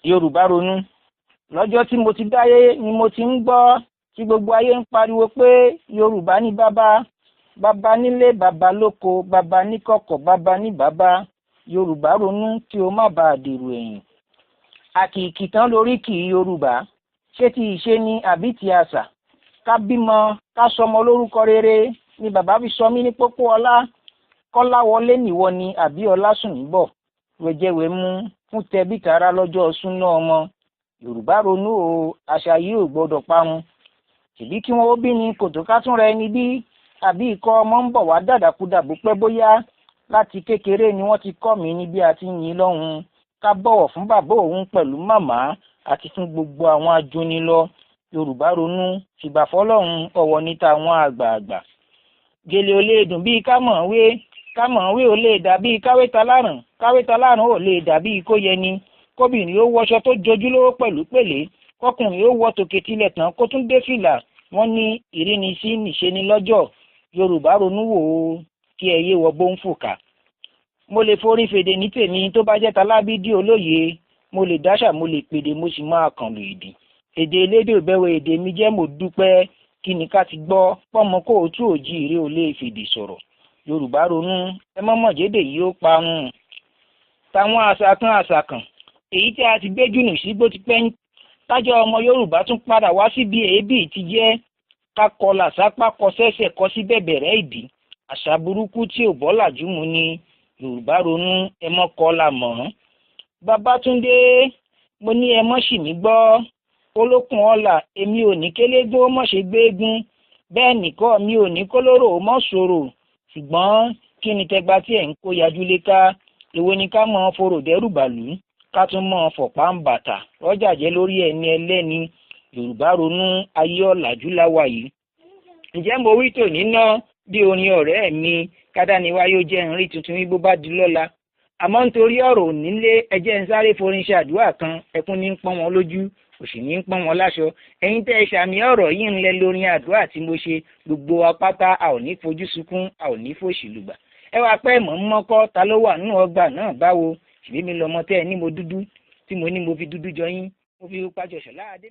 Yorùbá ronú. Lọ́jọ́ tí mo ti dáyé ni mo ti ń gbọ́ tí gbogbo ayé ń pariwo pé Yorùbá ní bàbá, bàbá nílé, bàbá lóko, bàbá níkọ̀kọ̀, bàbá ní bàbá. Yorùbá ronú kí o má bàa dèrò ẹ̀yìn. Àkìkì tán lórí kì í Yorùbá. Ṣé ti ìṣe ni àbí ti àṣà? Ká bímọ, ká sọmọ lórúkọ rere ni bàbá fi sọ mí ní pópó ọlá. Kọ́láwọlé nìwọ ni àbí Ọlásùnníbọ̀. Wẹ̀jẹwẹ̀mu fún tẹbí tará lọ́jọ́ súná ọmọ. Yorùbá ronú o, àṣà yìí ò gbọdọ̀ parun. Ṣèbí kí wọ́n ó bí ni kòtò ká tún ra ẹni bí, àbí ikọ̀ ọmọ ń bọ̀ wá dàdàkudà bó pẹ́ bóyá. Láti kékeré ni wọ́n ti kọ́ mi ní bí a ti ń yin lọ́hùn. Ká bọ̀wọ̀ fún bàbá òun pẹ̀lú màmá àti fún gbogbo àwọn ajónilọ. Yorùbá ronú, fìgbà fọlọ́run, ọ̀wọ̀ ní tàwọn àgbààgbà. Gèlè ò lè dùn bíi kámọ̀wé, kámọ̀wé ò lè dàbí káwé talárùn, káwé talárùn ò lè dàbí kó yẹni. Kóbìnrin ó wọṣọ tó jojúlówó pẹ̀lú pèlé, kọkùnrin ó wọ tòkè tilẹ̀ tán kó tún dé fìlà. Wọ́n ní ìrínisí nìṣe ni lọ́jọ́. Yorùbá ronú wò ó kí ẹ yé wọ bóńfòkà. Mo lè forí fèdè ní tèmi tó bá jẹ́ talábídí olóye. Mo lè dáṣà, mo lè pèdè, mo sì máa kàn lù ìdì. Èdè elédè ò bẹ́wẹ̀ èdè mi jẹ́, mo dúpẹ́. Kí ni ká ti gbọ́ pọ́mọ kóòtù òjíire ò lè fèdè sọ̀rọ̀. Yorùbá ronú, ẹ mọ́mọ́ jẹ́dẹ̀ yìí ó parun. Táwọn àṣà kan àṣà kan èyí tí a ti gbé jùnù sí bó ti pẹ́ ń tájọ́ ọmọ Yorùbá tún padà wá síbi èébì ti jẹ́ ká kọlà sápá kọ sẹ́sẹ̀ kọ sí bẹ̀bẹ̀rẹ̀ ìdí. Àṣà burúkú tí ò bọ́làjú mu ni. Yorùbá ronú, ẹ mọ́ kọlà mọ́. Babátúndé, mo ní ẹ mọ́ sì mí gbọ́. Olókùn ọ̀la, èmi ò ní kélégbó mọ́ ṣe gbéégún. Bẹ́ẹ̀ nìkọ́ mi ò ní kólóró mọ́ sọ̀rọ̀. Ṣùgbọ́n kí ni tẹgba tí ẹ̀ ń kó yajú lé ká? Èwo ni ká mọ́ forò dẹ́rù bàlú? Ká tún mọ́ fọ̀pá ń bàtà rọ́jà jẹ́ lórí ẹni ẹlẹ́ni. Yorùbá ronú, ayé ọ̀làjú láwa yìí. Ǹjẹ́ mo wí tòní ná bí orin ọ̀rẹ́ mi kádániwáyé jẹ́ ń rí tuntun wí bó bá di lọ́la. Àmọ́ nítorí ọ̀rọ̀ onílé, ẹjẹ́ ń sáré forin ṣe àdúrà kan. Ẹkún ní ń pọ́n wọn lójú, òṣì ní ń pọ́n wọn láṣọ. Ẹ̀yin tẹ́ ẹ ṣàmì ọ̀rọ̀ yìí ń lẹ lórin àdúrà tí mo ṣe. Gbogbo apáta a ò ní fojú sunkún, a ò ní fòṣì lùgbà. Ẹ wá pẹ́ mọ̀ ń mọ́kọ́ ta ló wà nínú ọgbà náà báwo? Ṣèbí mi lọmọ tẹ́ ẹ ní mo dúdú, tí mo ní mo fi dúdú jọ yín, mo fi pàjọṣọ̀ láàdé.